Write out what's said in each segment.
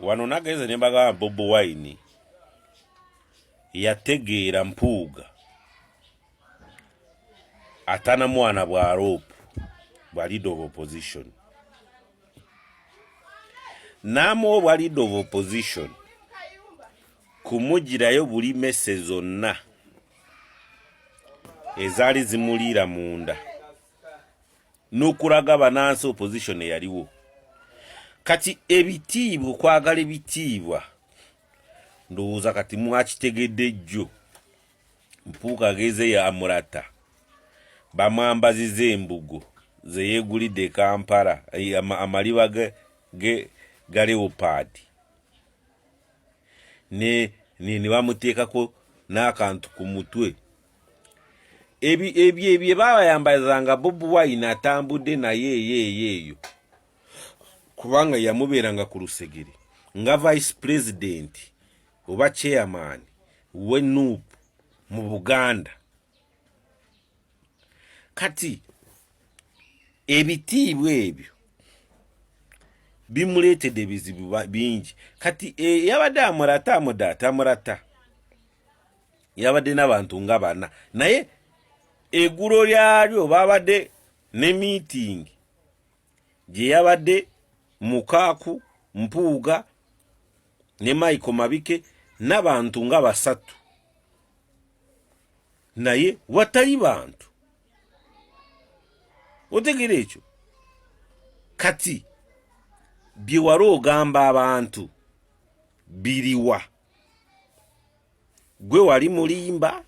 Wano nagenze ne mbagamba Bobi Wine yategeera Mpuuga atana mwana bwa rope bwa leader of opposition, n'amuwa obwa leader of opposition kumugirayo buli mese zonna ezaali zimuliira munda n'okulaga banansi opposition eyaliwo. Kati ebitiibwa, okwagala ebitiibwa, ndowooza kati mwakitegedde jjo. Mpuuga agezeyo amurata, bamwambaziza embugo zeyegulidde e Kampala, amaliba ga leopard, ne bamuteekako n'akantu ku mutwe. Ebyo bye babayambazanga Bobi Wine atambudde naye eyo eyo eyo, kubanga yamubeeranga ku lusegere nga vice president oba chairman we NUP mu Buganda. Kati ebitiibwa ebyo bimuleetedde ebizibu bingi. Kati yabadde amurata amudata amurata, yabadde n'abantu nga bana, naye eggulo lyalyo babadde ne meeting gye yabadde Mukaaku, Mpuuga ne Michael Mabike n'abantu nga basatu, naye watali bantu. Otegera ekyo? Kati bye wali ogamba abantu biriwa? Gwe wali mulimba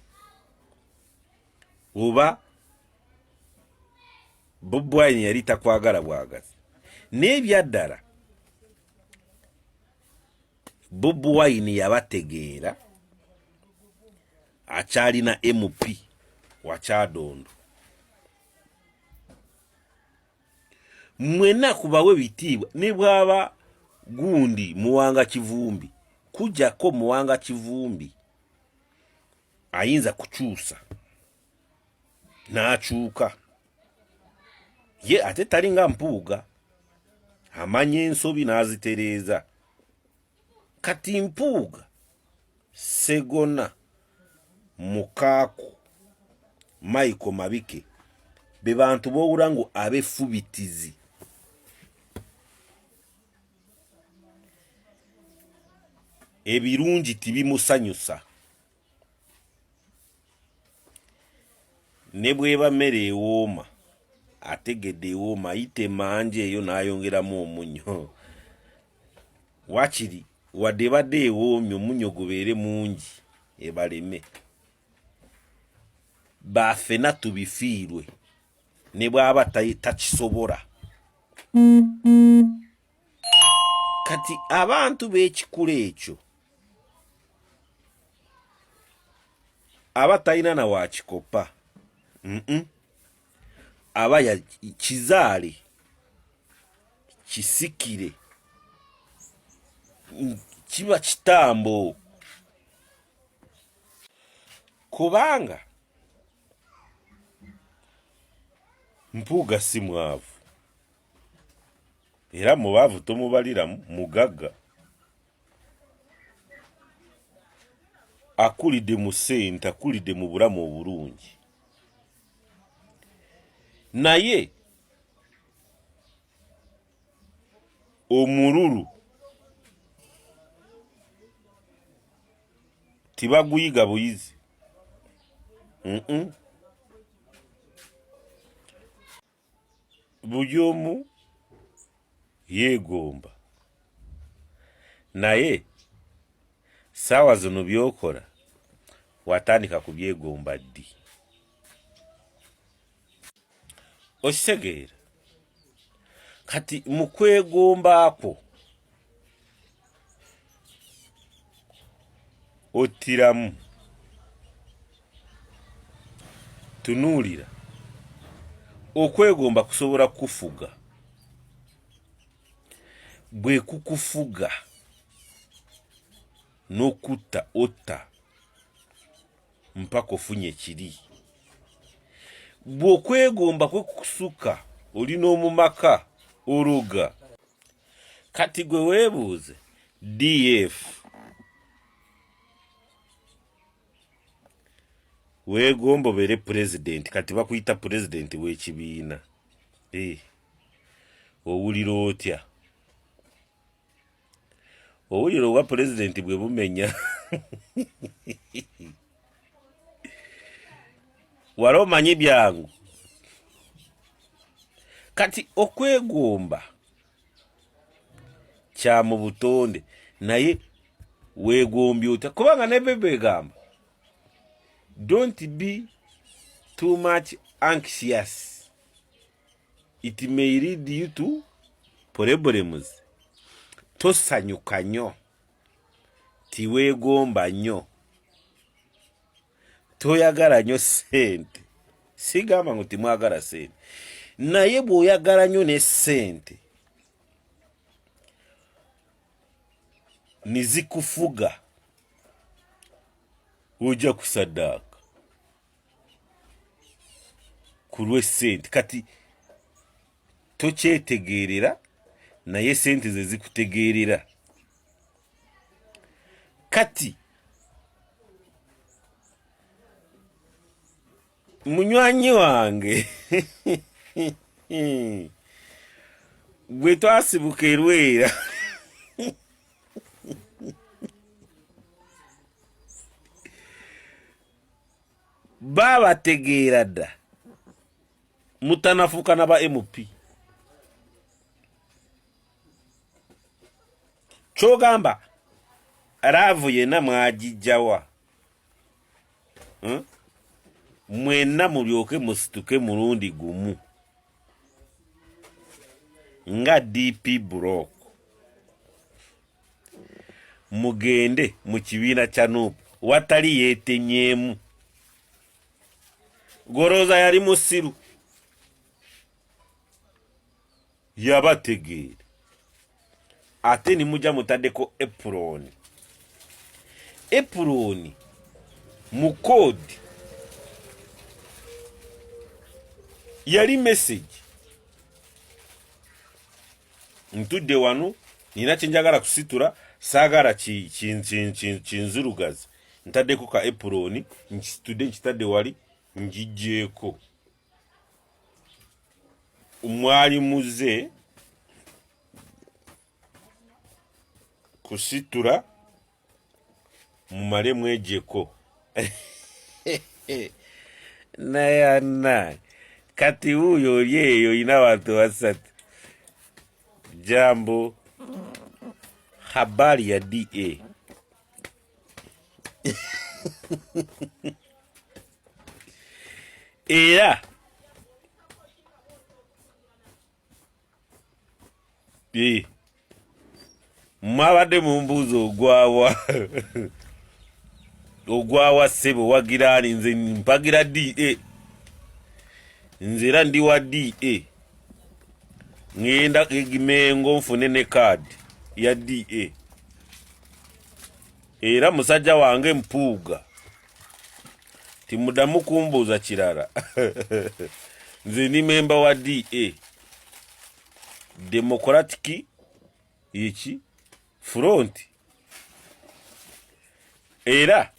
oba Bobi Wine yali takwagala bwagazi? N'ebyaddala Bobi Wine yabategeera, akyalina MP wa Kyadondo. Mwena kubawe bitiibwa, ne bwaba gundi Muwanga Kivumbi, kujjako Muwanga Kivumbi ayinza kukyusa n'akyuka ye, ate talinga Mpuuga amanya ensobi n'azitereeza. Kati Mpuuga, Segona, Mukaaku, Michael Mabike be bantu b'owula ngu ab'effubitizi. Ebirungi tibimusanyusa, ne bweba mmere ewooma ategedde ewooma, ayita emanja eyo n'ayongeramu omunnyo, wakiri wadde ebadde ewoomye omunnyo gubeere mungi ebaleme bafena tubifiirwe, ne bwaba takisobola. Kati abantu b'ekikula ekyo aba talina na wakikopa, aba ya kizaale kisikire, kiba kitambo, kubanga Mpuuga si mwavu, era mubaavu tomubaliramu, mugagga akulidde mu ssente, akulidde mu bulamu obulungi, naye omululu tibaguyiga buyizi. Buli omu yeegomba, naye saawa zino byokola watandika kubyegomba ddi? Okitegeera? Kati mu kwegomba kwo ottiramu. Tunuulira, okwegomba kusobola kukufuga. Bwe kukufuga n'okutta otta mpaka ofunye kiri. Bw'okwegomba kwe kukusuka, oli n'omu maka oroga. Kati gwe weebuuze, DF weegomba obeere pulezidenti, kati bakuyita pulezidenti w'ekibiina. Eh, owulira otya? Owulira obwa pulezidenti bwe bumenya? Wali omanyi byangu. Kati okwegomba kya mu butonde, naye weegombye otya? Kubanga ne Bebe egamba, don't be too much anxious, it may lead you to problems. Tosanyuka nnyo, tiweegomba nnyo, toyagala nnyo ssente. Sigamba ngu timwagala ssente, naye bw'oyagala nnyo ne ssente nizikufuga, ojja kusaddaaka ku lw'essente. Kati tokyetegeerera, naye sente ze zikutegeerera. Kati munywanyi wange gwe twasibuka erwera, babategeera dda mutanafuuka na ba MP. Kyogamba laavu yenna mwagijjawa? Mwenna mulyoke musituke mulundi gumu nga DP Block, mugende mu kibiina kya NUP watali yeetemyemu. Golooza yali musiru, yabategeera, ate nimujja mutaddeko epuloni. Epuloni mu koodi yali message: ntudde wano, nina kyenjagala kusitura, saagala kinzurugazi, ntaddeko ka epuloni, nkisitudde, nkitadde wali, njijjeeko. Mwali muze kusitura mumale mwejeko. Naye anna kati wuuyo oli eyo olina abantu basatu. Jambo, habari ya DA? Era mwabadde mumbuuza ogwawa, ogwawa ssebo wagiraani? Nze mpagira DA, nze era ndi wa DA. Ŋŋenda Mengo nfune ne kaadi ya DA. Era musajja wange Mpuuga, timuddamu kumbuuza kirala. Nze ndi memba wa DA, Democratic iki Front. Era